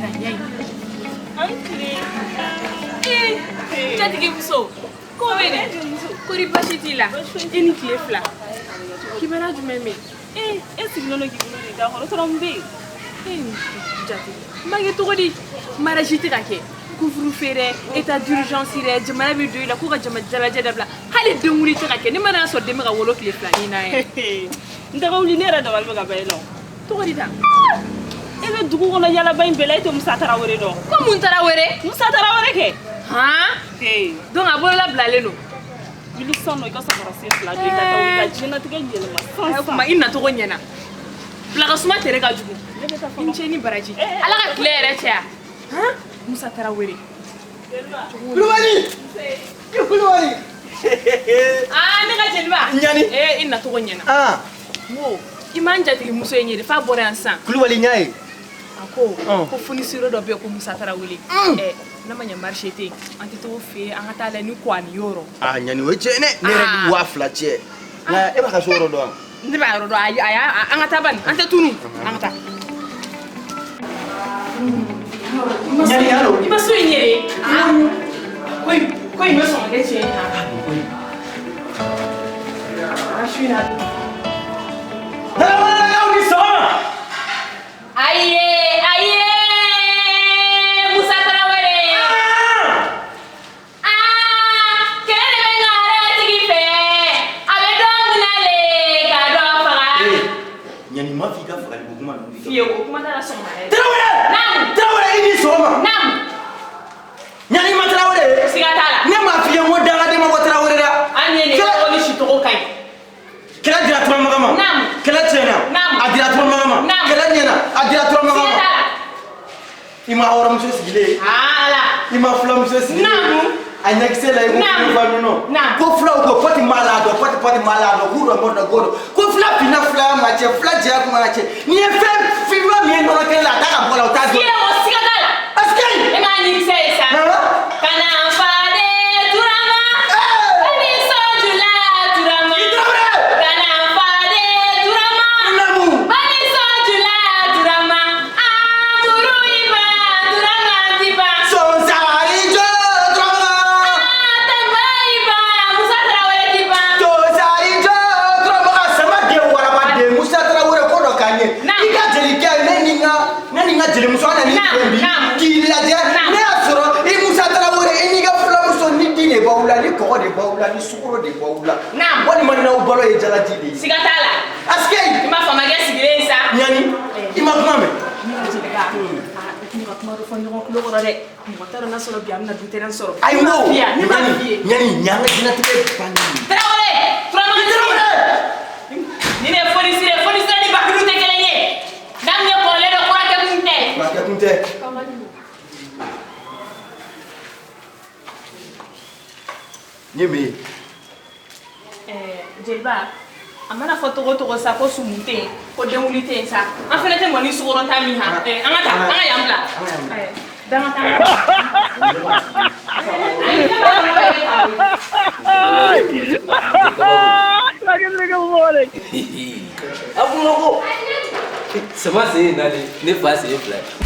Na ɲɛ. An tile. Ee, jatigi muso. Ko bɛ di? Kori baasi t'i la? I ni tile fila. Kibaruya jumɛn bɛ yen? Ee, e sigilen don k'i bolo don i da kɔrɔ, tɔrɔ mun bɛ yen? Ee, jatigi. N b'a kɛ cogo di? Mariage tɛ ka kɛ. Couvre-feu dɛ, état d'urgence dɛ, jamana bɛ don i la ko ka jama jalajɛ dabila. Hali denkundi tɛ ka kɛ. Ne mana sɔrɔ den bɛ ka wolo tile fila ni na ye. N tɛ ka wuli, ne yɛrɛ dabali bɛ ka ban e la o. Cogo di tan? E bɛ dugu kɔnɔ yalaba in bɛɛ la, e tɛ Musa Tarawele dɔn. Ko mun Tarawele? Musa Tarawele kɛ. Han? Donc a bolola bilalen don. Wuli sisan nɔ, i ka samara sen fila don, i ka taa, i ka diɲɛlatigɛ yɛlɛma sisan sisan. Kuma i nacogo ɲɛna. Bila ka suma tere ka jugu. Ne bɛ taa I ni fɔlɔ. ce ni baraji. Ala ka tile yɛrɛ caya. Han? Musa Tarawele. Kulubali! Kulubali! Ah, ne ka jeliba. Ɲani. Eh, i nacogo ɲɛna. Ah, Wo, i m'an jatigi muso ye ɲɛ de, f'a bɔra yan sisan. Kulubali ɲa ye. A ko Ɔn. ko fonisire dɔ bɛ yen ko Musa Tarawele. N'a ma ɲɛ marché tɛ yen, an tɛ t'o fɛ yen, an ka taa lajɛ ni ko ani yɔrɔ. Ah, ɲani o ye tiɲɛ ne yɛrɛ Ah. ni 2000 cɛ. Nka e b'a ka so yɔrɔ dɔn wa? Ne b'a yɔrɔ dɔn, a y'a an ka taa bani, an tɛ tunu, an ka taa. Ɲani yalo. I ma so in yɛrɛ ye. Ko in bɛ sɔn ka kɛ tiɲɛ ye han. A su in na. Tarawelelakaw ni sɔgɔma. Ayi ayi, Musa Tarawele. Aa, kɛlɛ de bɛ ŋaara tigi fɛ. A bɛ dɔ minɛ le ka dɔ faga. Ee, ɲani ma f'i ka fagali ko kuma ninnu. Fiyewu, o kuma t'a la sɔgɔma dɛ. Tarawele! Naamu. Tarawele i ni sɔgɔma. Naamu. Ɲani ma Tarawele. Siga t'a la. Ne m'a f'i ye n ko dangaden ma bɔ Tarawele la. An ye nin tɔgɔ ni si tɔgɔ ka ɲi. Kɛlɛ dira Turamagan ma. Naamu. Kɛlɛ tiɲɛna. Naamu. A dira Turamagan ma. Naamu. Kɛlɛ ɲɛna. A dira Turamagan Siga ma. t'a la. I ma hɔrɔnmuso sigilen ye. Ala. I ma fulamuso sigilen ye. Naamu. A ɲɛkisɛ la i ko Naamu. fa nɔnɔ. Naamu. Ko fulaw ko pɔti m'a la dɔn, pɔti pɔti m'a la dɔn, k'u dɔn mɔ dɔn ko dɔn. Ko fula finna fulaya ma cɛ, fula jɛya kuma ma cɛ. N'i ye fɛn finma min ye nɔnɔ kɛnɛ la, a t'a ka bɔ la, o t'a dɔn. Fiyewu, siga t'a la. Parce que. E m'a ɲinikisɛ ye sa. Han? Ka na faden Turama. Ni sɔjula Turama. I Tarawele! Ka na faden Turama. Naamu. Bani sɔjula Turama. Amuru i ban, Turama ti ban. Sonsari jɔ Turamagan. Tanba i ban, Musa Tarawele ti ban. Sonsari jɔ Turamagan, sama den waraba den Musa Tarawele ko dɔ k'an ye. Naamu. I ka jelikɛ ne ni n ka jelimuso an nana i fɛ bi Naamu. k'i lajɛ. Naamu. Ne y'a sɔrɔ i Musa Tarawele i n'i ka fulamuso ni di de b'aw la, ni kɔgɔ de b'aw la, ni sukaro de b'aw la. Naamu. Walima n'aw balo ye jalaji de ye. Siga t'a la. Asike. I ma famakɛ sigilen ye sa. Ɲani i ma kuma mɛn. Ne ka jeliba, aa, i kun ka kuma dɔ fɔ ɲɔgɔn tulo kɔrɔ dɛ. Mɔgɔ t'a dɔn n'a sɔrɔ bi an bɛna du terrain sɔrɔ. Ayi n ko Ne m'a ɲani f'i ye. ɲani ɲan ka diɲɛlatigɛ bannen ye. Tarawele, Turamagan tigi. Tarawele. Ni ne ye fonisire, fonisire ni Bakilu tɛ kelen ye. Daminɛ kɔrɔlen dɔ kura kɛ kun tɛ. Furakɛ kun tɛ. N ye mun ye? Jeliba, a mana fɔ togo togo sa ko sumu tɛ yen, ko denwuli tɛ yen sa, an fana tɛ mɔni sukɔrɔ ta min han. An ka taa, an ka yan bila. An ka yan bila. Danga t'an na. A ko ko sama sen ye naani, ne fa sen ye fila ye.